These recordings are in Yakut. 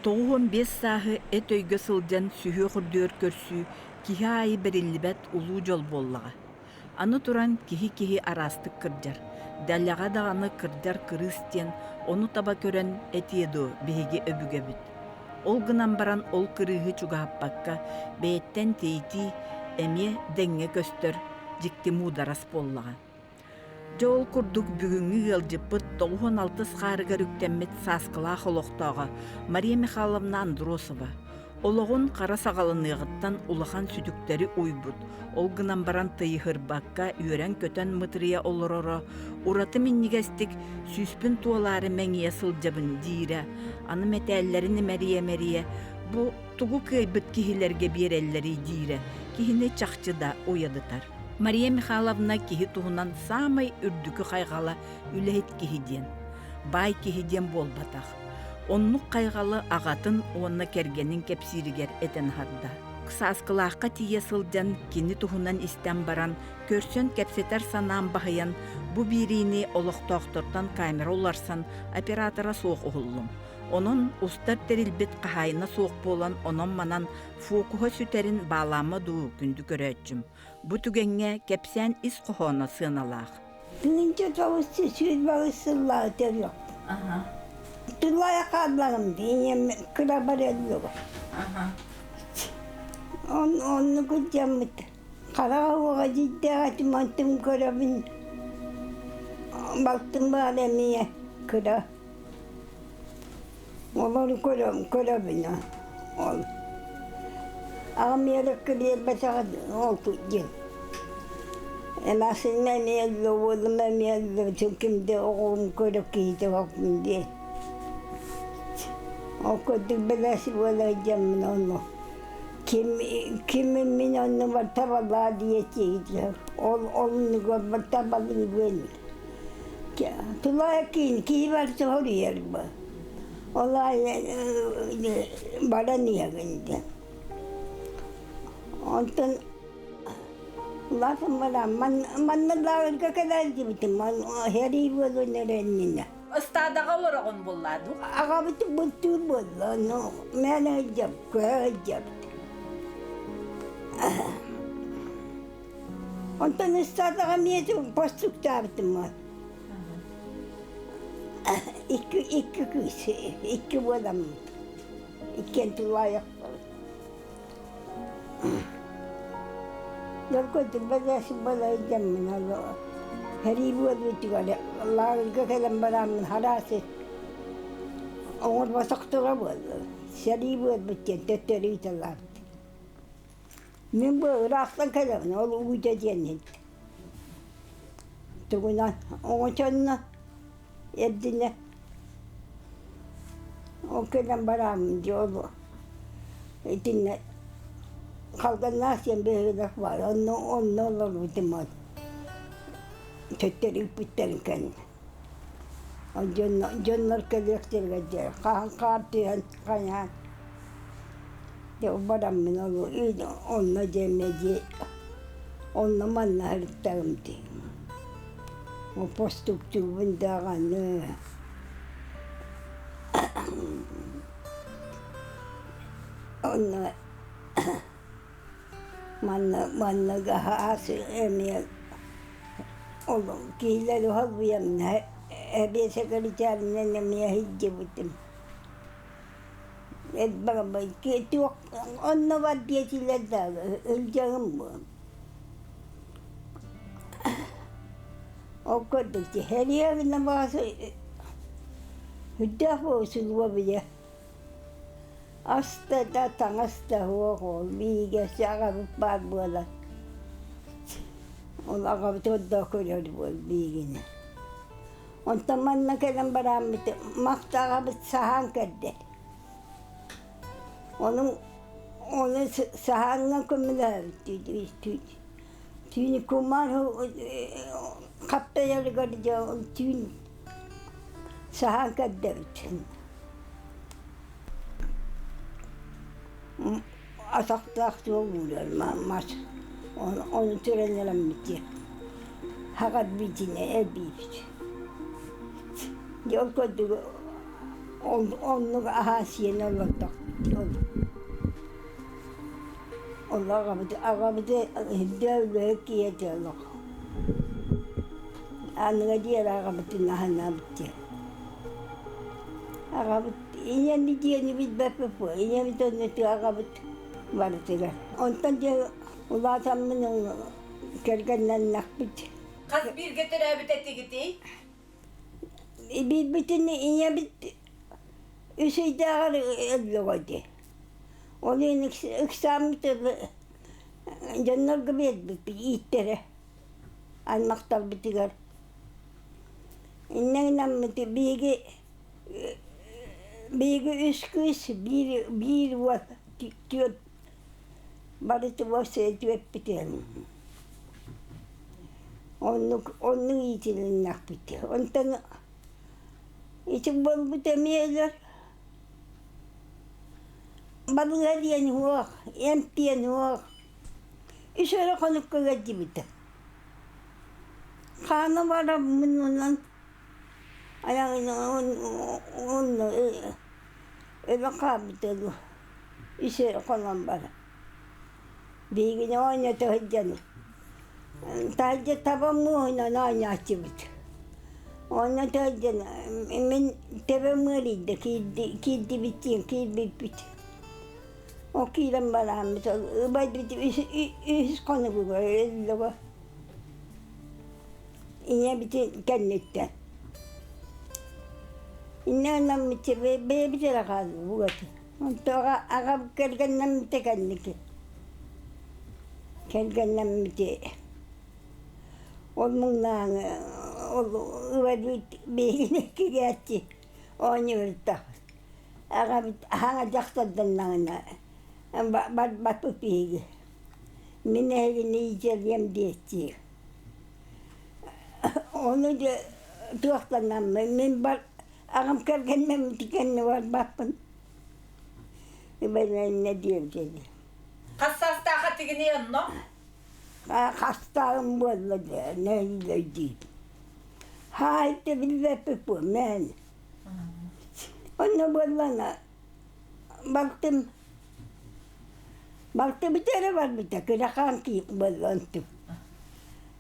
95 сааһы эт өйгө сылдьан сүһүөх үрдүгэр көрсүү киһи аайы бэриллибэт улуу дьол буоллаҕа. Аны туран киһи-киһи араастык кырдьар. Дэлэҕэ даҕаны кырдьар кырыыс диэн ону таба көрөн этиэ дуо биһиги өбүгэбит. Ол гынан баран ол кырыыһы чугаһаппакка бэйэттэн тэйитии эмиэ дэҥҥэ көстөр дьикти муударас буоллаҕа. Дьэ ол курдук бүгүҥҥү ыалдьыппыт 96 хаарыгар үктэммит Сааскылаах олохтооҕо Мария Михайловна Андросова олоҕун хара саҕаланыаҕыттан улахан сүтүктэри уйбут, ол гынан баран тыйыһырбакка үөрэн-көтөн мытырыйа олороро, ураты минньигэстик сүүспүн туолаары мэҥийэ сылдьабын диирэ, аны мэтээллэрин имэрийэ-имэрийэ бу тугу кыайбыт киһилэргэ биэрэллэрий диирэ киһини чахчы да уйадытар. Мария Михайловна киһи туһунан саамай үрдүкү хайҕала үлэһит киһи диэн, баай киһи диэн буолбатах. Оннук хайҕалы аҕатын уонна кэргэнин кэпсииригэр этэн аһарда. Сааскылаахха тиийэ сылдьан кини туһунан истэн баран, көрсөн кэпсэтэр санаам баһыйан, бу биэриини олохтоохтортон камера уларсан оператора суох уһуллум. Онон устар тэрилбит хаһаайына суох буолан онон-манан фокуһа сүтэрин баалаама дуу күндү көрөөччүм. Бу түгэҥҥэ кэпсээн ис хоһооно сыаналаах. Тыһыынча тоҕус сүүс балыс сыллааҕы төрүөхпүт. Тулаайах хааллаҕым дии, ийэм кыра барыаллыга. Оннук дьаммыт. Хараҕа уоҕа дьийтээҕ этим, онтум көрөбүн. Балтым баара эмиэ кыра. Олору көрөбүн ол. Аҕам үөрэккэ биэрбэтэҕэ ол диэн. Эмээхсиним эмиэ өллө, уолум эмиэ өллө, ким да оҕом көрө киһитэ суохпун диэн. Ол курдук бэлэс буола сылдьаммын онно ким ким мин оннубар табалаа диэччи ол оннугар табалыыбын. Тулаайах киһи барыта хоруйар бу. Ол аайы баран иһэбин диэн. Онтон улаатан баран манна лааҕырга кэлээдибитим сэрии буолуон эрэ иннинэ. Ыстаадаҕа олороҕун буоллаа дуу? Аҕабыт бултуур буолла, ону мээнэ сылдьабыт, көһө сылдьабыт. Онтон ыстаатаҕа эмиэ постуктаабытым Икки икки кыыс, икки буоламмыт. Иккиэн тулаайахпыт. Дьолго бэлэс балайдаммын ол сэрии буолбутугар лааҕырга кэлэн бараммын хараасы оҥорботохторо буолла. Сэрии буолбут диэн төттөрү ыыталаабыт. Мин бу ыраахтан кэлэбин, ол уута диэн иһит. Тугунан оҥочонно эрдинэ ол кэлэн барааммын дьэ ол итиннэ Халганнаах диэн бөһүөлэк баар, онно онно олорбутум ол төттөрү ыыппыттарын кэннэ. Ол дьоннор кэлиэхтэригэр диэри хаһан хаар түһэн хайаан Дьэ бараммын ол онно диэмэ дии онно манна сырыттаҕым дии. Постуктуубун даҕаны онно манна манна аһаас эмиэ ол киһилэри холбуйаммын эбиэсэкэритээринэн эмиэ сылдьыбытым. Туох онно бар диэтилэр да ылдьаҕым буо. Ол курдук сэрийэбинэ баҕас үрдээх буолсулуга бile ас да таҥас да суох ол биһиги аҕабыт баар буолан ол аҕабыт ордоо көрөр буол биһигини. Онтон манна кэлэн барааммыт махтаҕабыт саһаан кэрдэр. Ону ону саһааҥҥа көмөлөһөбүт түүн кумаар хаптайарыгар дьэ түүн саһаан кэрдэбит. Атахтаах суол уурар мас ону туран ыламмыт дии хаҕар биитинэ эрбиибит. Дьэ ол курдук Оннук аһаан сиэн олордох. Ол аҕабыт аҕабыты үрдээ үлэһит киһи этэ олох. Аныга диэри аҕабытын аһынабыт диэн. Аҕабыт ийэми диэни билбэппит буо. Ийэбит оннутугар аҕабыт барытыгар. Онтон дьэ улаатаммын кэргэннэннэхпит. Хас бииргэ төрөөбүт этигитий? Билбитин ийэбит үс ыйдааҕар өллөҕө дии. Ол иһин ыксааммыт дьоннорго биэрбиппит ииттэрэ аймахтарбытыгар. Инньэ гынаммыт биһиги биһиги үс кыыс биир биир уол түөрт барыта уопсайа түөрпүтүн. Оннук оннук иитилиннэхпит. Онтон ити буолбут эмиэ өлөр. Балыыһа диэн суох, эмп диэн суох. Үс эрэ хонукка ыалдьыбыта. Хаана барар муннунан айаҕын онно өлөн хаалбыта дуу. Үс эрэ хонон баран. Биһигини оонньото сылдьан таһырдьа таба муоһунан оонньооччубут. Оонньото сылдьан мин төбөм ыарыйда киирдибит диэн киирбиппит. Ол киирэн барааммыт ыбайбыт үһүс хонугугар өллөҕө. Ийэбитин кэнниттэн. Инньэ гынаммыт бэйэбит эрэ хааллыбыт. Онтон аҕам кэргэннэммитэ кэнники. Кэргэннэммити ол муҥнааҥы ол ыбарбыт биһигини кигээччи оонньууртах аҕабыт аһаҥа дьахтарданнаҕына барбаппыт биһиги. Мин эһигини иитиэлиэм диэччи. Ону дьэ туохтанаммын мин бар Аҕам кэргэннэммит кэннэ барбаппын. Ибэлэннэ диэбитэ. Хас саастаах этигиний онно? Хастааҕым буолла дии, нэһиилэ өйдүүбүн. Хаайта билбэппит буо, мээнэ. Онно буоллаҕына балтым балтыбыт эрэ барбыта, кыракаан киһи буолла онтум.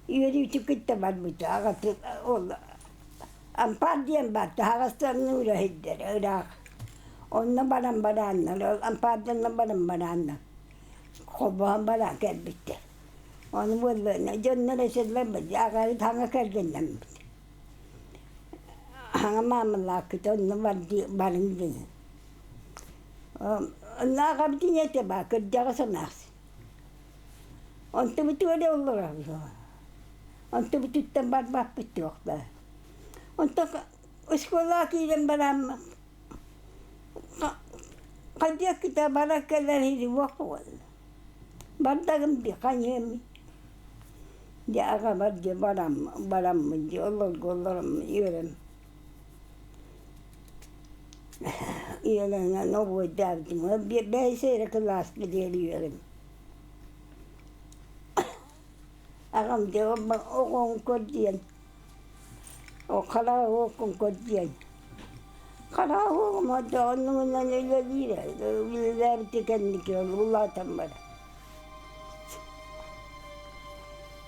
Үөрүүтүн кытта барбыта, аҕатын ол Ампаар диэн баар, таһаҕастарны үлэһиттэрэ ыраах. Онно баран барааннар, ол ампаарданан баран барааннар, холбоһон баран кэлбиттэр. Ону буолла дьоннор эсэллэр аҕары хаҥа кэргэннэммит. Хаҥа маамалааккыт онно барыҥ диэн. Онно аҕабыт ийэтэ баар, кырдьаҕас эмээхсин. Онтубут үөрэ олорор. Онтубутуттан барбаппыт туох да. Онтон оскуолаҕа киирэн бараммыт хайдах кита бара кэлэр иһи буолла. Бардагым дии хайыам дьэ аҕабар дьэ барам бараммын дьэ олорго олороммун үөрэм үөрэнэн обуойдаабытым бэйэсэ эрэ кылааска диэри үөрэм Аҕам дьэ оҕоҥ көр диэн, хараҕа уоккун көр диэн. Хараҕа уоҕум оннугунан үлэлиирэ, үлэлээбитэ кэнники улаатан баран.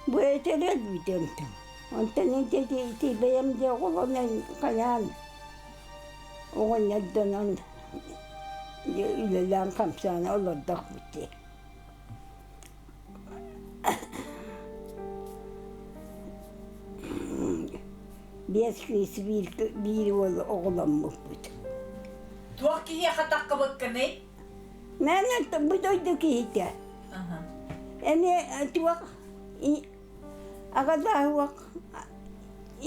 Бу этэрэ өлбүтэ онтон. Онтон ити ити бэйэм дьэ оҕолонон хайаан оҕонньордонон үлэлээн хамсаан олордохпут дии. Биэс кыыс биир, биир уол оҕоломмуппут. Туох киһиэхэ таххыбыккыный? Мээнэ бу дойду киһитэ. Эмиэ туох аҕалаах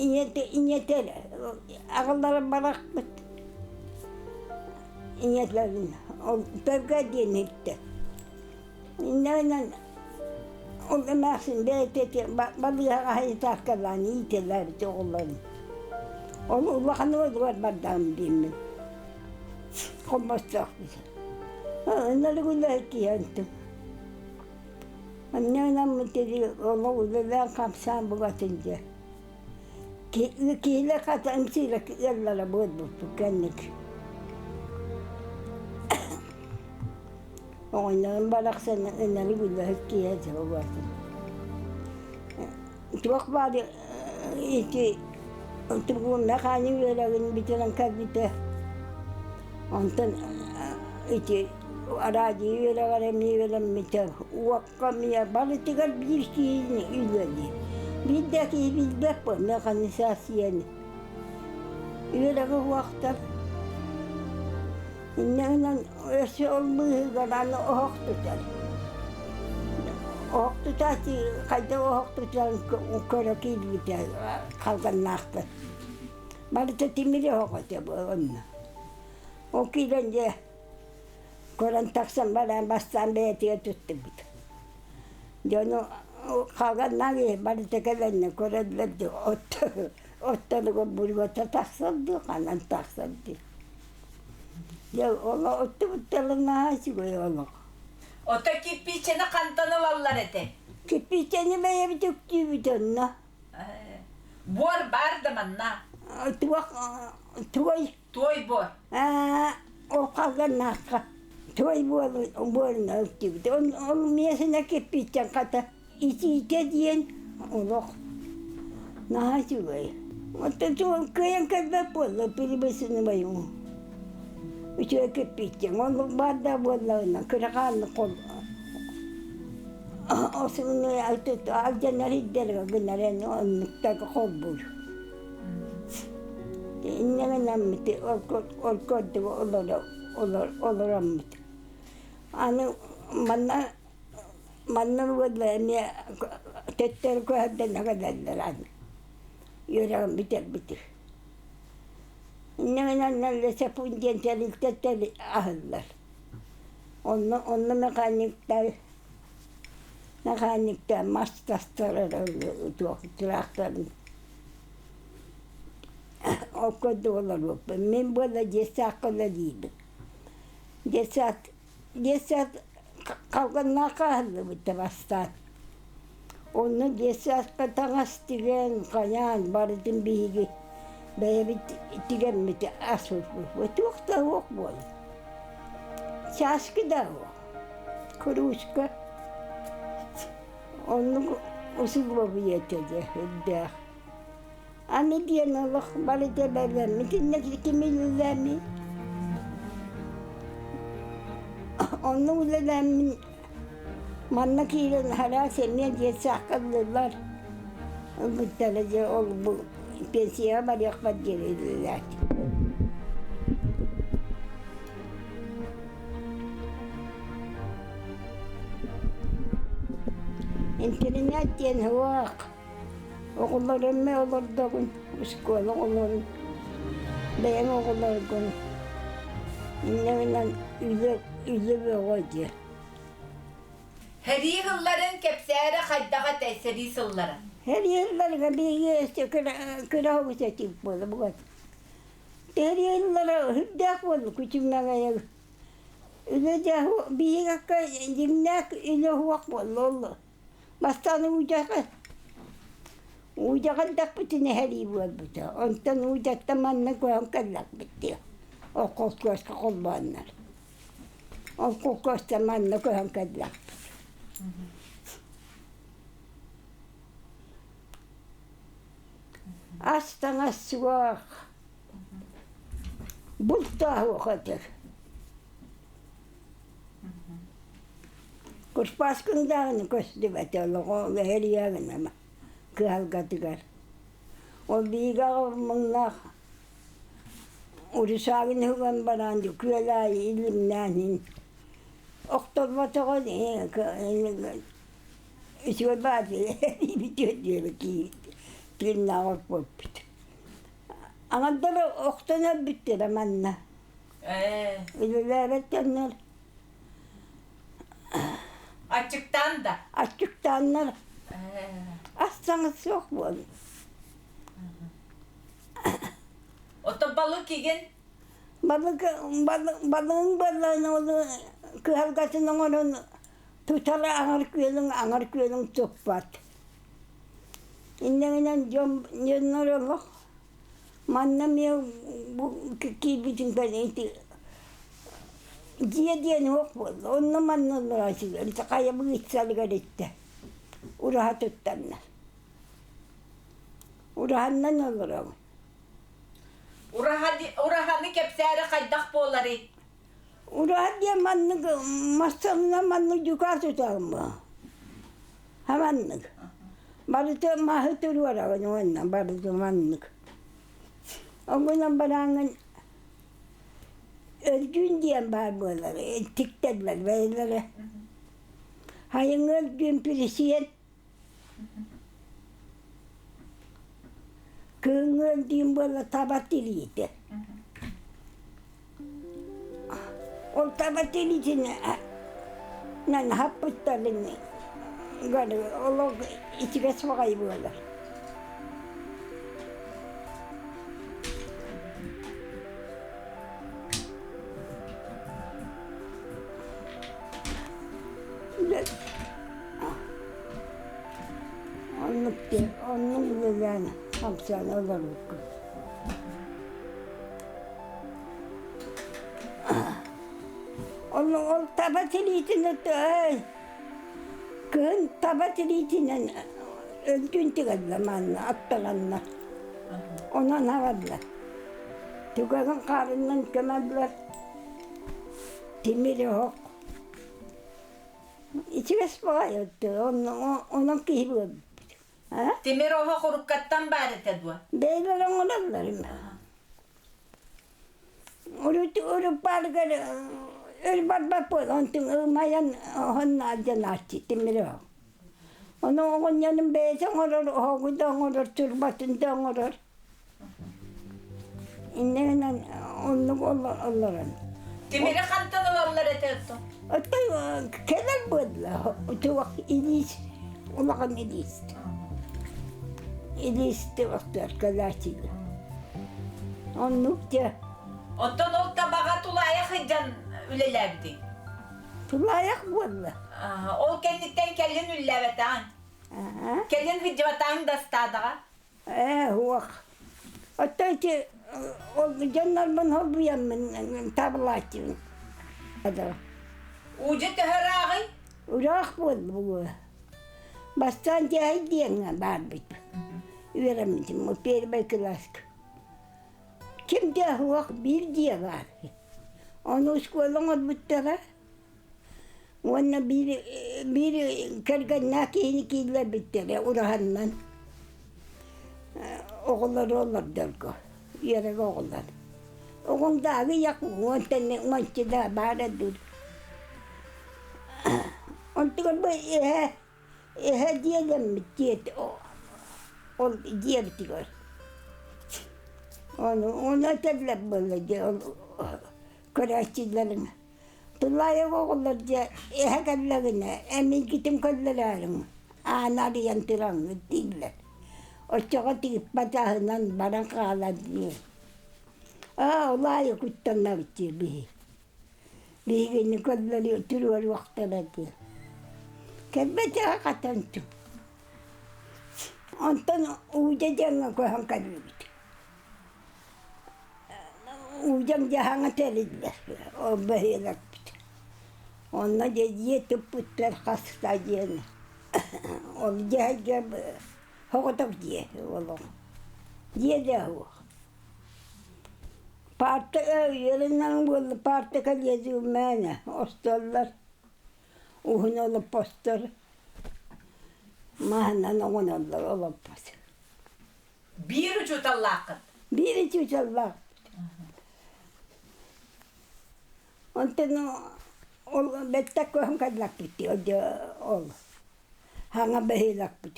ийэтэ ийэтэ аҕалара барахпыт. Ийэлэрин ол Пөргө диэн иһиттэ. Иннинэн ол эмээхсин бэйэтэ балыыһаҕа хайытааккалаан иитэлээбит оҕолорун. Ол улахан уолугар бардаҕым диэммин. Хоммостоохпут. Ынырык үлэһит киһи онтум. Анньаанаммыт олох үлэлээн хамсаан букатын дьэ. Киһилэр хата ымсыыра ыаллара буолбуппут кэнник. Оҕонньорум барахсан ынырык үлэһит киһи этэ убаатым. Туох баар ити тугу мэхээни үөрэҕин бүтэрэн кэлбитэ. Онтон ити араадьыйа үөрэҕэр эмиэ үөрэммитэ. Уокка эмиэ барытыгар биир киһини үлэлиир. Биир да киһи билбэт буо механизацияны. Үөрэҕи уһуохтар. Инньэ гынан өссө ол быыһыгар аны оһох тутар. Оһох тутааччы хайдах оһох тутарын көрө киирбитэ халганнаахтар. Барыта тимир оһох этэ онно. Ол киирэн дьэ көрөн тахсан баран бастаан бэйэтигэр туттубут. Дьону халганнаах киһи барыта кэлэннэ көрөллөр дии отторугар буруота тахсар дуу, ханан тахсар дуу. Дьэ олох оттубуттарын наһаа үчүгэй олох. Ото кирпииччэни хантан ылаллар этэ? Кирпииччэни бэйэбит үктүүбүт онно. Буор баар да манна? Туох туой. Туой буор. Аа, ол халганнаахха туой буорун үктүүбүт. Ол миэсинэ кирпииччэн хата итиитэ диэн олох наһаа үчүгэй. Оттон суол кыайан кэлбэт буолла перебысыныбай үчүгэй кирпииччэҥ оннук баар да буоллаҕына кыракааннык хол осуну алдьанар ирдэргэ гынар эн оннуктарга холбуур инньэ гынаммыт ол курдук олороммут аны манна Манна уолла эмиэ төттөрү көһөрдөнө кэлэллэр аны үөрэҕин бүтэрбитим. Инньэ гынан Лесопун диэн тэрилтэ аһыллар. Онно онно механиктар механиктар мас тастарар туох тыраахтарын ол курдук олоруоппун. Мин буолла детсадка үлэлиибин. Детсад Детсад халҕаннаахха аһыллыбыта бастаан. Онно детсадка таҥас тигэн, хайаан барытын биһиги бэйэбит тигэммит асыппыт. Туох да суох буолла. Чааскы да суох, кружка. Оннук усулуобуйа этэ дьэ үрдээх. Аны диэн олох барыта бэлэммит иннэ ким үлэлээммин онно үлэлээммин манна киирэн араас эмиэ детсадка ыллылар ылбыттара дьэ ол бу пенсияҕа барыахпар диэри үлэлээтим. Интэринээт диэн суох Оҕолорум олордоҕун, оскуола оҕолорун, бэйэм оҕолоргун инньэ гынан үлэ үлэ бөҕө дии. Сэрии сылларын кэпсээрэ хайдах этэй сэрии сыллара? Сэрии сылларыгар биһиги өссө кыра кыра оҕус этибит буола бугат. Сэрии сыллара сүрдээх буолла күчүмэҕэйэ. Үлэ дьэ биһиги дьиҥнээх үлэ суох буолла ол Бастаан уудьаҕа уудьаҕа элбэхпитинэ эһэрии буолбута. Онтон уудьаттан манна көһөн кэллэхпит дии. Ол холкуоска холбооннор. Ол холкуостан манна көһөн кэллэхпит. Ас-таҥас суох, бултааһуох этэ. Куспааскын даҕаны көстүбэтэ олоҕо эһэрийэҕинэ кыһалҕатыгар. Ол биһиги аҕабыт урусаагын уган баран күөл аайы илимнээн иһин охторботоҕо үчүгэй баар диэбит тыыннаах орпуппут. Аҥардара охтон өлбүттэрэ манна. Үлэлээбэт дьоннор Аччыктаан да? Аччыктааннар. Ас таҥас суох буолла. Оттон балык игин? Балык балыгын буоллаҕына ол кыһалҕатын оҥорон тутар аҥар күөлүҥ аҥар күөлүҥ туппат. Инньэ дьон дьоннор олох Манна эмиэ бу киирбитин кэннэ ити Дьиэ диэн уох буолла, онно манна олорооччулар хайа быыссалыгар иттэ, ураһа туттаннар. Ураһаннан олоробун. Ураһаны кэпсээри хайдах буоларый? Ураһа диэн маннык массыына маннык дьукаа тутаҕын бу. Хаманнык. Барыта маһы туруораҕын уонна барыта маннык. Ол гынан барааҥҥын Өлгүүн диэн баар буолар, тиктэллэр бэйэлэрэ. Хайыҥы өлгүүн пилисиэн, кыһыҥҥы өлгүүн буолла таба тириитэ. Ол таба тириитин хаппыттарын олох ичигэс баҕайы буолар. Оннук оннук үлэлээн хамсаан олорбуккун. Ол таба тириитин кыһын таба тириитинэн өлгүн тигэллэ манна атталанна. Онон аҕалла. Түгэҕин хаарынан көмөллөр. Тимир оһох. Ичигэс баҕайы онон киһи буолбут. Тимир оһох уруккаттан баар этэ дуо? Бэйэлэр оҥороллор Урут уруппаарыгар өр барбат буол онтун ымайан оһон алдьанааччы тимир оһох. Ону оҕонньорум бэйэтэ оҥорор, оһоҕу да оҥорор, турбатын да оҥорор. Инньэ гынан оннук олорон. Тимири хантан ылаллар этэ оттон? Оттон кэлэр буолла, туох илиис, улахан илиис. Илиис туохтар кэлээччилэр. Оннук дьэ. Оттон ол табаҕа тулаайах сылдьан үлэлээбитиҥ? Тулаайах буолла. Ол кэнниттэн кэлин үллээбэтэҕиҥ? Кэлин сылдьыбатаҕыҥ да ыстаадаҕа? Ээ, уох. Оттон ити ол дьоннорбун холбуйаммын табылааччыбын. Уудьа төһө ырааҕый? Ыраах буолла. Бастаан дьэһэй диэҥҥэ баарбыт. Үөрэммитим первый кылааска. Ким да суох биир дьиэ баар. Ону оскуола оҥорбуттара. Уонна биир, биир кэргэннээх киһини кииллэрбиттэрэ ураһаннан оҕолору олордорго, үөрэх оҕолор. Оҕоҥ да аҕыйах уонтан уонча да баара дуу. Онтугар бу эһэ эһэ дьиэлэммит диэт ол дьиэбитигэр. Ону ону этэллэр буолла дьэ ол көрөөччүлэриҥ Тулаайах оҕолор дьэ эһэ кэллэҕинэ эмиийгитин көллөрөөрүҥ, ааны арыйан тураҥҥыт дииллэр. Оччоҕо тыыппат аһынан баран хаалар диир. Аа, ол аайы куттанабыт дии биһи. Биһигини көллөрүө туруоруохтара дии. Кэлбэтэҕэ хатан Онтон Уудьа диэҥҥэ көһөн кэллибит. Уудьам дьаһаҥа тэриллэр, ол бөһүөлэкпит. Онно дьэ дьиэ туппуттар хаста диэн. Ол дьэһэлгэ соҕотох дьиэ олох. Дьиэ да суох. Парта үөрэнэн буолла парта кэлиэдьи мээнэ остуоллар, уһун олоппостор маһынан оҥоноллор олоппос. Биир учууталлааххыт? Биир учууталлаахпыт. Онтон ол бэттэх көһөн кэллэхпит ол хаҥа бөһүөлэкпит.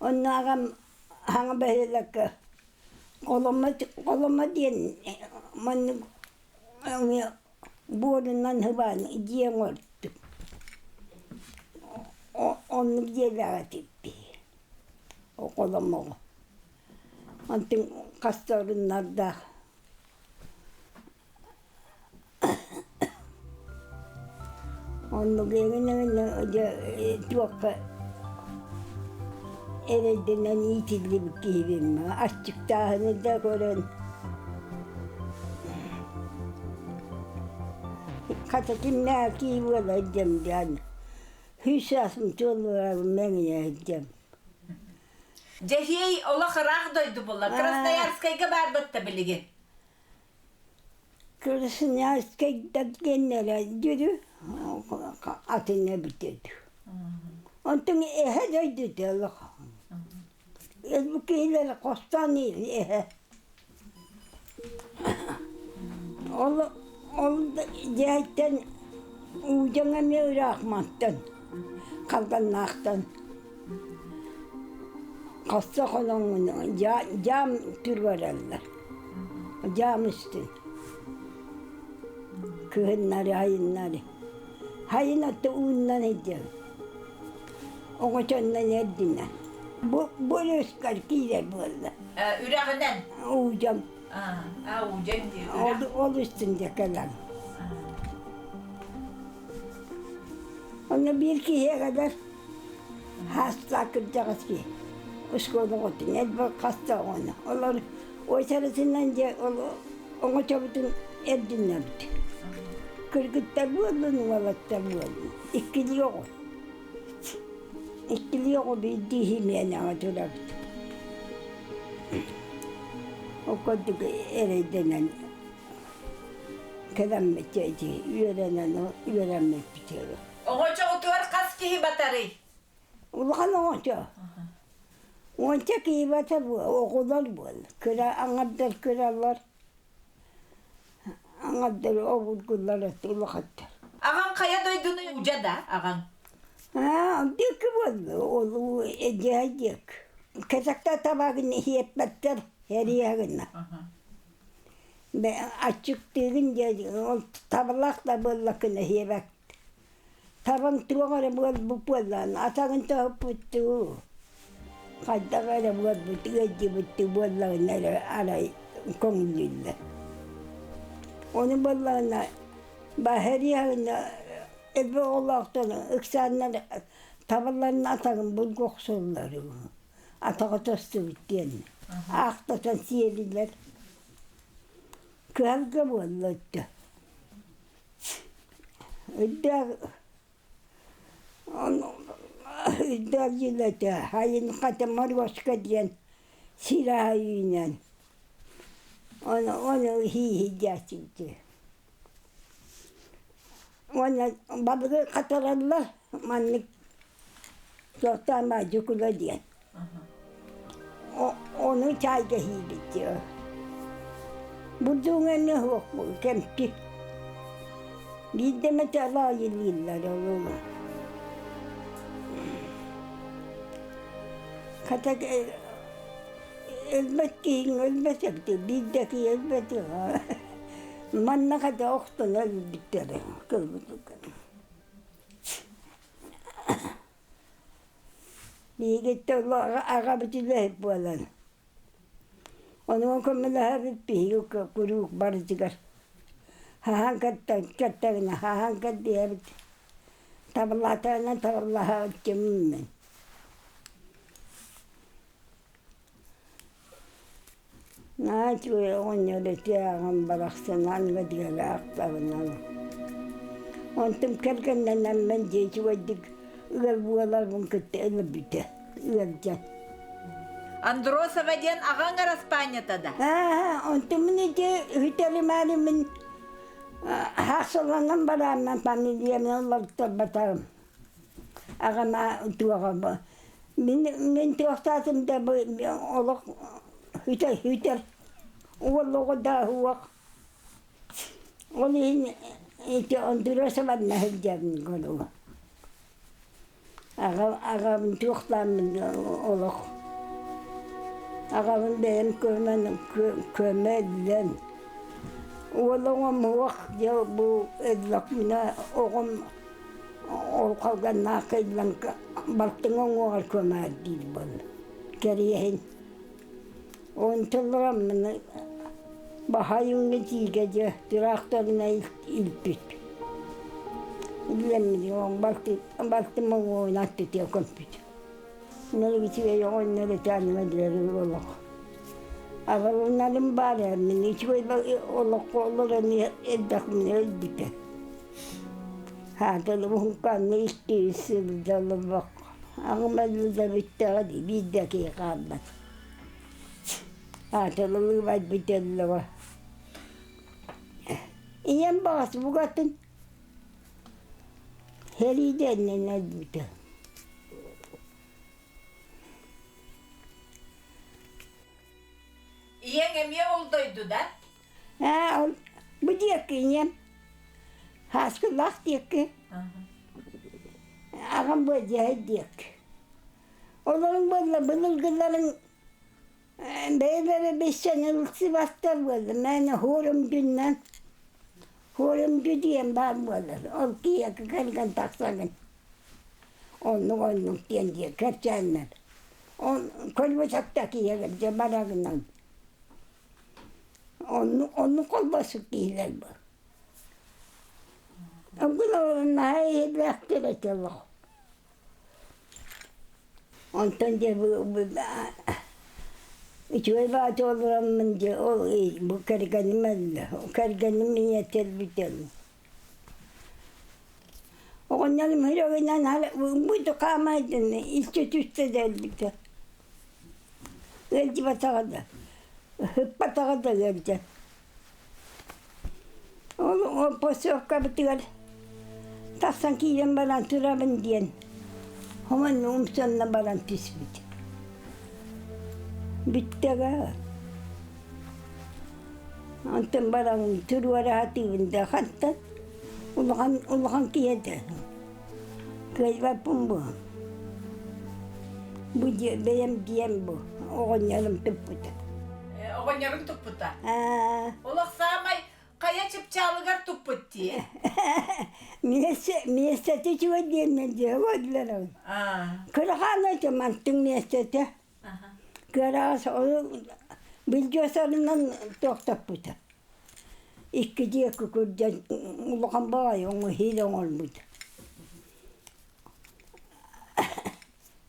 Онно аҕам хаҥа бөһүөлэккэ Холомо Холомо диэн маннык буорунан сыбаан дьиэ оҥордум. Оннук дьиэлээх этибит Холомоҕо. Онтон хас да оруннардаах Оннук эҥин дьэ туохха эрэйдэнэн иитиллибит киһибин аччыктааһыны да көрөн. Хата кимнээх кии буола илдьэм диэн Хүйсаасым туолларабын мэҥийэ илдьэм. Дьэһиэй олох ыраах дойду буолла. Красноярскайга баарбыт да билигин. Красноярскайдар диэннэрэ дьүрү атын эбитэ Онтон эһэ дойдута олох. Киһилэр хостоон эһэ. Ол ол дьиэттэн уудьаҥ эмиэ ыраах мантан Халганнаахтан хосто хоноҥҥун дьаам туруораллар дьаам үстүн кыһыннары айыннары хайын отто ууннан илдьэн оҥочоннон эрдинэн бу бу өрүскэр киирэр буолла Үрэҕинэн уудьам аа уудьаҥ дии ол ол үстүн дьэ кэлэн Онно биир киһи эҕэлэр хаастаах кырдьаҕас киһи оскуола оҕотун элбэх хаста оҕону олор уочаратынан дьэ ол оҥочобутун эрдиннэбит кыргыттар буоллун уолаттар буоллун иккилии оҕо иккилии оҕо биирдии симиэнэҕэ турабыт ол курдук эрэйдэнэн кэлэммит ити үөрэнэн үөрэммиппит Оҕочоҕутугар хас киһи батарый? Улахан оҕочо. Уонча киһи батар оҕолор буол. Кыра аҥардар кыралар. Аҥардар обургулар улахаттар. Аҕаҥ хайа дойдуну удьа да аҕаҥ? Аа, диэки буолла. Ол эдьиэй диэк. Кэтэхтэ табагын иһиэппэттэр эриэ гына. Аччыктыыгын диэн ол табалаах да буоллаккына иһиэбэт. Табаҥ туох эрэ буолбут буоллаҕына атаҕын тоһуппуттуу, хайдах эрэ буолбут ыалдьыбыттыы буоллаҕына эрэ арай көҥүллүүллэр. Ону буоллаҕына баһырыаҕына элбэх оҕолоохтор ыксааннар табаларын атаҕын булгу охсоллор атаҕа тостубут диэн аахтатан сиэлилэр кыһалга буолла өттө Үрдээх үрдээх дьиэлэтэ хайын хата Моруоска диэн сир аайы үүнэн ону ону иһииһийдээччибит Уонна балыгы хатараллар маннык суохтаан дьукула диэн. Ону чаайга иһиибит Бурдуҥ эмиэ суох кэмчи. Биирдэ эмэ алаайылыыллар ол Хата өлбөт киһиҥ өлбөт эбит биирдэ киһи өлбөт Манна хата охтон өлбүттэрэ Биһигиттэн аҕабыт үлэһит буолан, онуоха көмөлөһөбүт биһиги куруук барытыгар хаһан кэттэҕинэ хаһан кэрдиһэбит, табыллаатаҕына табыллаһабыт киммин. Наһаа үчүгэй оҕонньор ити аҕам барахсан аныга диэлээхтэринэн. Онтум кэргэннэнэммин дьэ үчүгэйдик ыал буоларбын кытта өлөрбүтэ ыалдьан. Андросова диэн аҕаҥ араспаанньата да? Аа, онтум мин ити үтэримээри мин хаахсаланан барааммын фамилиябын олорторботоҕум. Аҕам туоҕа Мин мин туохтаатым да бу олох үтэр үтэр уол оҕо да уох ол иһин ити Андросовна сылдьабын голуга аҕам аҕам туохтааммын олох аҕабын бэйэм көмөн көмөллөн уол оҕом уох дьэ бу өллөхпүнэ оҕом Ол халганнаах кэллэҥкэ балтыҥ уҥуоҕар көмөөр диир буолла кэриэһин. Онтуллараммын баһайыҥҥа тиигэ дьэ тыраахтарына илпит. Үллэммит балты балтым уҥуоҕун аттытыа көмпүт. Нэлэгитигэй оҕонньор этээнигэ диэри олох. Аҕалынарым баар ээ мин үчүгэй олоххо олорон элбэхпин өлбүтэ. Хаатыл уһункаҥҥа икки сылдьа олорбокко аҕам өллө бүттэҕэ дии биирдэ киһи хаалбат. Аатылылыы барбыт өллөҕө. Ийэм баҕас букатын сэриидэннэн өлбүтэ. Ийэҥ эмиэ ол дойдуда? Ээ, ол бу диэки ийэм Һааскылаах диэки, аҕам Быадьаһай диэки. Олорун буолла былыргыларын бэйэлэрэ билсэн ылсыбаттар буолла. Мээнэ хуорумдьуннан хуорумдьу диэн баар буолар. Ол киһиэхэ кэргэн тахсаҕын. Оннук-оннук диэн диэ кэпсээннэр. Ол көрбөтөх да киһиэхэ дьэ барарынан. Оннук оннук холбосук киһилэр бу. Наһаа иһиллээхтэр этэ олох. Онтон дьэ үчүгэй баҕайы олороммун дьэ ол бу кэргэним өллө. Кэргэним ийэтэ өлбүтэ. Оҕонньорум үрэгинэн бу хаамайдын икки түстэ да өлбүтэ. Ыалдьыбатаҕа да, ыппатаҕа да ыалдьан. Ол поселкабытыгар тахсан киирэн баран турабын диэн хомон умсанна баран түспүт. Бүттэҕэ. Онтон баран туруора сатыыбын да хантан улахан улахан киһи этэ. Кыайбаппын бу. Бу дьиэ бэйэм дьиэм бу. Оҕонньорум туппута. Оҕонньоруҥ туппута? Олох саамай хайа чыпчаалыгар туппут дии. Миэстэтэ үчүгэй диэннэр дьиэ олордулар. Кырахаан этэ мантыҥ миэстэтэ. Кыараҕас ол билдьиэсарынан тохтоппута. Икки диэки күрдьэн улахан баҕайы оҥоһиил оҥорбут.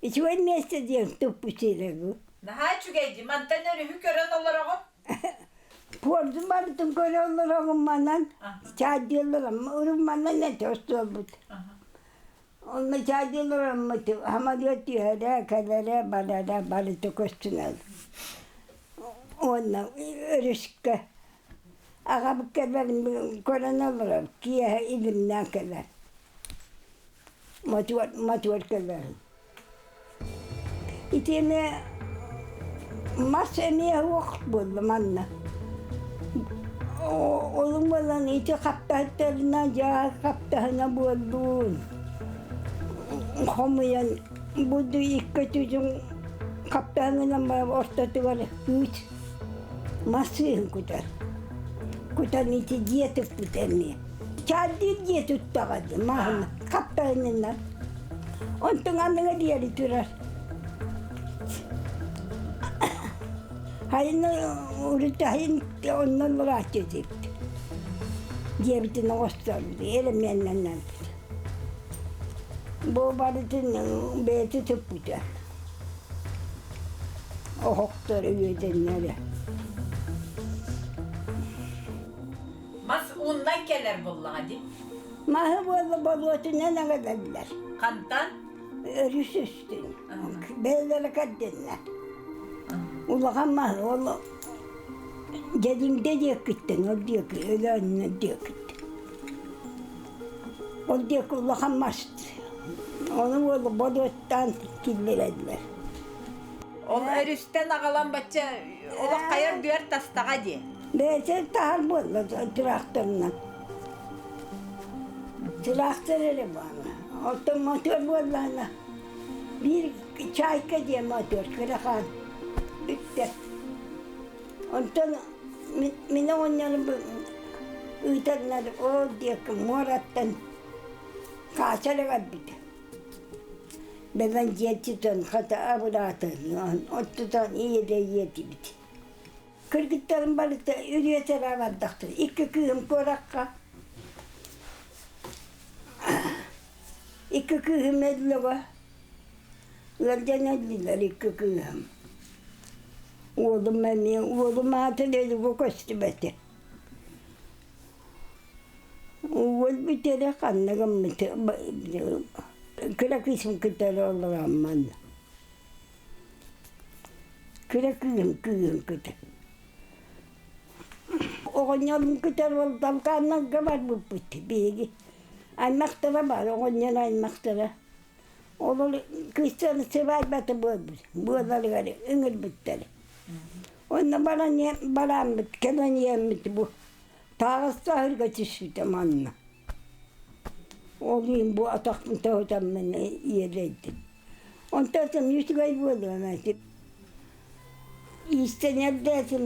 Үчүгэй миэстэ диэн туппут сирэ бу. Наһаа үчүгэй дии. Мантан өрүһү көрөн олороҕун? Пуорду барытын көрө олороҕун манан. Чаадьыаллар урут манан этэ остуолбут. Онно чаадьыаллар самолет түһэрэ, кэлэрэ, барара барыта көстүнэн. Уонна өрүскэ аҕабыт кэлэрин көрөн олорор, киэһэ илимнээн кэлэр. Мотуор, мотуор кэлэр. Итиэннэ мас эмиэ суох буолла манна. Олум буолан ити хаптаһыттарына дьаа хаптаһына буоллун. Хомуйан буду икки өтүтүн хаптаһынынан баран ортотугар күүс мас сыыһын кутар. Кутан ити дьиэ туппут эмиэ. Чаардыыр дьиэ туттаҕа дии маһын хаптаһынынан. Онтуҥ аныга диэри турар. Хайын урут хайын онно олорааччы этибит. Дьиэбитин оҥостон эрэмиэннэннэрбит. Бу барытын бэйэтэ туппута. Оһохтор үөдэннэрэ. Мас ууннан кэлэр буоллаҕа дии. Маһы буолла болуотунан аҕалаллар. Хантан? Өрүс үстүн. Бэйэлэрэ кэрдиннэр. Улахан маһы ол Дьэдиҥдэ диэкиттэн, ол диэки Өлөөннө диэкиттэн. Ол диэки улахан мас. Ону уолу болуоттаан киллэрэллэр. Ол өрүстэн аҕалан бачча олох хайар бүөр тастаҕа дии. Бэйэтэ таһар буолла тыраахтарынан. Тыраахтар эрэ буолла. Оттон мотуор буоллаҕына биир чайка диэн мотуор кырахаан бүттэ. Онтон мин оҕонньорум ыытаннар ол диэки муораттан хаача эрэ барбыта. Бэлэн дьиэтитэн хата абыраатын, оттутан ийэ ийэтибит. Кыргыттарым барыта үрүөтэрэ бардахтар. Икки кыыһым куоракка. Икки кыыһым өллөҕө. Ыалдьан өллүлэр икки кыыһым. Уолум эмиэ, уолум аата Лелуга көстүбэтэ. Өлбүтэрэ ханна гыммыт кыра кыыспын кытта олороммун. Кыра кыыһым кыыһым кытта. Оҕонньорум кытары ол Балканнарга барбыппыт биһиги. Аймахтара баар, оҕонньор аймахтара. Ол кыыстарын сыбаайбата буолбут, буоларыгар ыҥырбыттар. Онно баран бараммыт, кэлэн иһэммит бу Таҕыстаһырга түспүтэ манна. Ол иһин бу атахпын тоһутаммын иэлэйдим. Онтон үчүгэй буолуом этэ. Иистэнэрдээтим.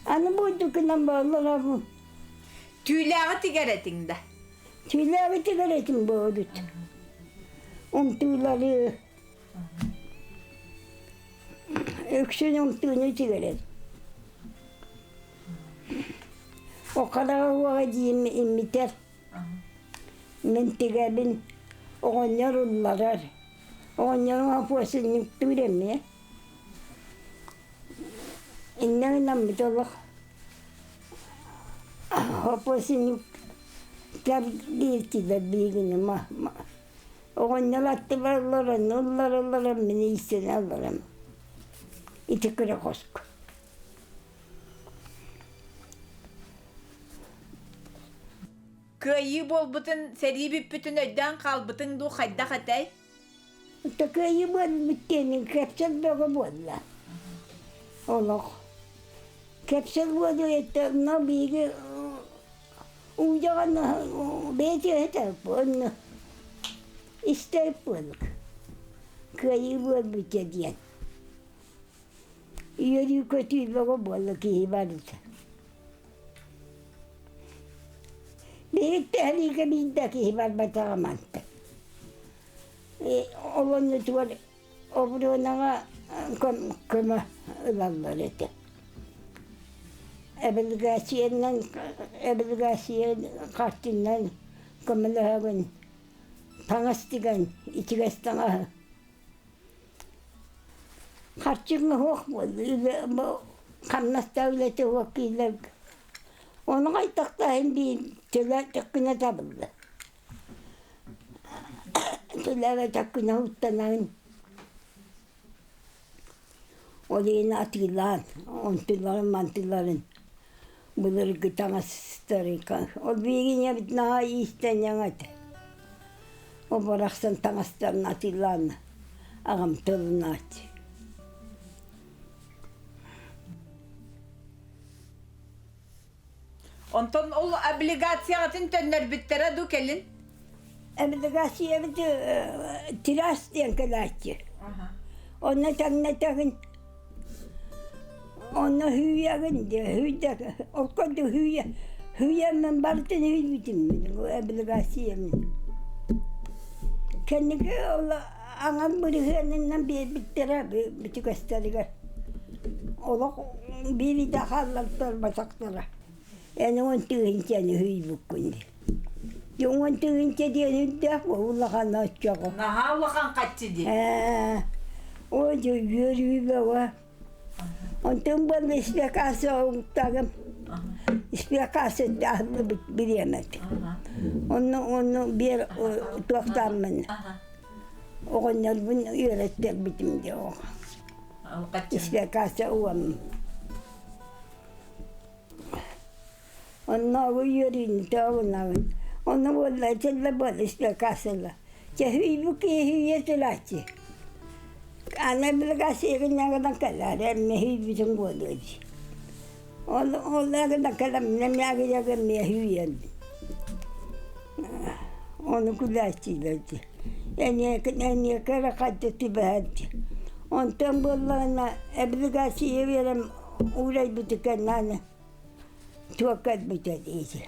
Аны бурдукунан буолларабын. Түүлээҕи тигэр этиҥ да? Түүлээҕи тигэр этим буолбут. Умтуулары Үксүн умтууну тигэр этим. Окараҕа уоҕа диим имитэр. Мин тигэбин, оҕонньор улларар. Оҕонньорум опуосунньуктуур эмиэ. Инньэ гынаммыт олох опуосунньуктар диэччилэр биһигини Оҕонньор аттыбар олорон, олорон мин иистэнэ олорон ити кыра хоско. Кыайыы буолбутун, сэрии бүппүтүн өйдөөн хаалбытыҥ дуу хайдах этэй? Кыайыы буолбут диэн кэпсэл бөҕө буолла. Олох. Кэпсэл буолуо этэ, но биһиги Уулдьаҕан бэйэтэ этэ онно истэр буолук кыайыы буолбута диэн үөрүү-көтүү бөҕө буолла киһи барыта. Биһиги биирдэ киһи барбатаҕа мантан. Ол оннутугар Оборуонаҕа көмө ылаллар этэ. Эбилигээссийэннэн эбилигээссийэ хартиннан көмөлөһөбүн, таҥас тигэн, ичигэс таҥаһы. Харчыҥ суох буолла, хамнастаах үлэтэ суох киилэргэ. Ону хайдахтааһын биир төлөөтөххүнэ табыллар. Төлөөбөтөххүнэ уттанаҕын. Ол иһин атыылаан, онтуларын мантыларын былыргы таҥастары ол биһиги ийэбит наһаа иистэнньэҥ этэ. Ол барахсан таҥастарын атыылаан аҕам тылынааччы. Онтон ол облигацияҕытын төннөрбүттэрэ дуу кэлин? Облигациябыт тирас диэн кэлээччи. Онно тэҥнэтэҕин, онно һүүйэҕин диэ, һүүйдэ, ол курдук һүүйэ, һүүйэммин барытын һүүйбүтүм мин облигациябын. Кэнники ол аҥар бырыһыанынан биэрбиттэрэ бүтүгэстэригэр. Олох биир да хааллартарбатахтара. Эн уон тыһыынчаны үһүйбүккүн дии. Уон тыһыынча диэн үрдээх улахан оччоҕо. Наһаа улахан хаччы дии. Ээ, оо дьэ үөрүү бөҕө. Онтон буолла испиакаасы оҥтагым. Испиакаасы аһыллыбыт бириэмэт. Онно онно биэр туохтааммын оҕонньорбун үөрэттэрбитим дии оҕо. Испиакаасы уом. Оннооҕу үөрүүнү тоҕунабын. Онно буолла этиллэ буолла испиакаасыла. Чэһүйбүт киһи үйэ тылааччы. Аны облигациягын кэлээр эмиэ һүйбүтүҥ буолуо дии. Ол ол эгинэ кэлэн эмиэ эмиэ һүйэн. Ону күлээччилэр дии. Эниэкэ эрэ хайда түбэһэр дии. Онтон буоллаҕына облигация биэрэн уурайбыты кэннэ туох кэлбитэ дии.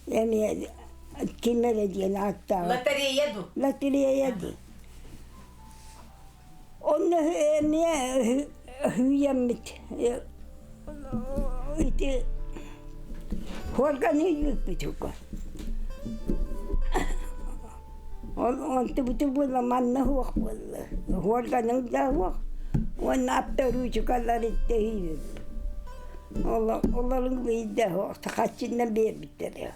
Эмиэ ким эрэ диэн ааттааҕа. Лотерея дуу? Лотерея дии. Онно эмиэ үүйэммит ити органы үүйбүт Ол онтубуту буола манна суох буолла. Органың да суох уонна аптарыычыкалар иттэ үүйбүт. Олорун биирдэ хаччыннан биэрбиттэрэ.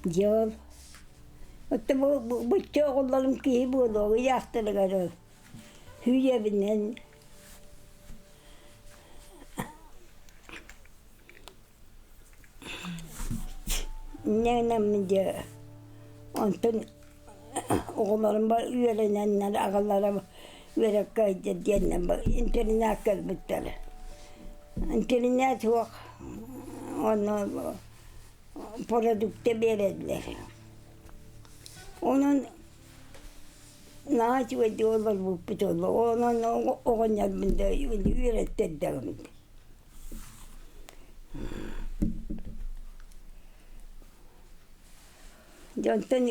Дьэ ол Оттон бу бучча оҕолорум киһи буолуо ыйаахтарыгар ол Үйэбинэн инньэ дьэ онтон оҕолорум үөрэнэннэр аҕалара үөрэххэ сылдьар диэннэр интэринээккэ ылбыттара. Интэринээт суох онно продукта биэрэллэр. Онон Наһаа үчүгэйдик олорбуппут онон оҕонньорбун да үөрэттэрдэҕим. Дьонтон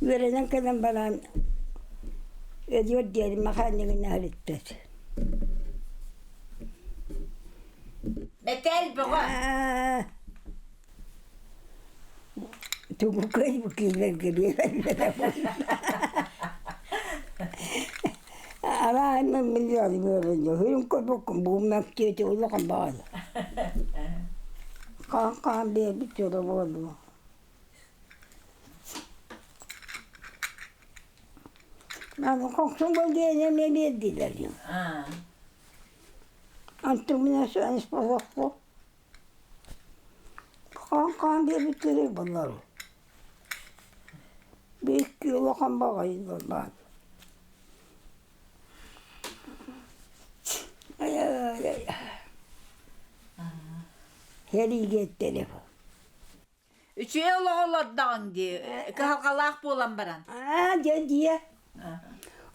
үөрэнэн кэлэн баран өлүөр диэри механикынан иһиттэр. Мэтээл бөҕө. Тугу кыайбыт киилэргэ биэрэллэрэ Араанна миллион үөрэннэ үрүҥ көрбөккүн бууммат диэти улахан баҕайы. Хаан хаан биэрбит дьоно буолуо. Аны хохсуҥ диэн эмиэ биэрдилэр. Антумина способку Хаан-хаан диэбиттэрэ балар. Биикки улахан баҕайы буолбаат. Сэриигэ эттэрэ. Үчүгэй олоҕу олордоҕуҥ дии, кыһалҕалаах буолан баран. Аа, дьэ дьиэ.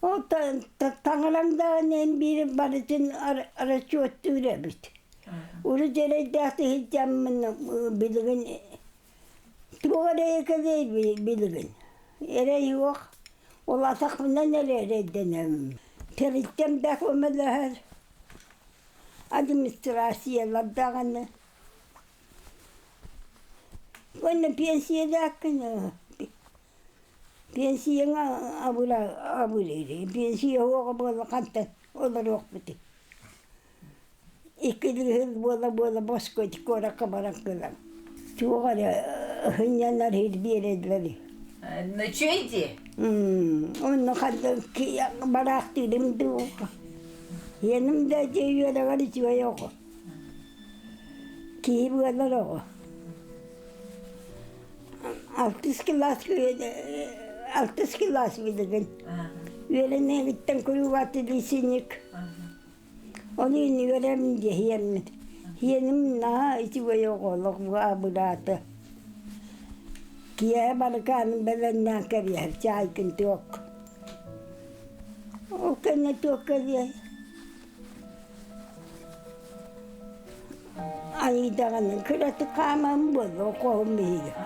Ол таҥарам даҕаны эн биир барытын расчеттуур эбит. Урут эрэйдээх сылдьаммын билигин туох эрэйэ кэлиэй билигин. Эрэй суох. Ол атахпынан эрэ эрэйдэнэбин. Тэрилтэм да көмөлөһөр. Администрациялар даҕаны. Уонна пенсиялааххын Пенсияҥа абыра абырыыр. Пенсия уоҕа буола хантан олоруохпутуй? Иккилии сыл буола-буола босхо ити куоракка баран кэлэн туох эрэ сынньанар сир биэрэллэр. Үчүгэй дии. Онно ханна бараахтыырым дуу. Иэним да дьиэ үөрэҕэр үчүгэй оҕо. Киһи буолар оҕо. Алтыс кылаас алтыс кылаас билигин. Үөрэниэҕиттэн куруубааты лесник. Ону үөрэм диэһиэммит. Сиэним наһаа үчүгэй оҕолох абыраата. Киэһэ барыкаанын бэлэмнээн кэбиһэр чаайгын туох. Ол кэннэ туох кэлиэй? Айыйдаҕына кыратык хааман буолла хоһум иһигэр.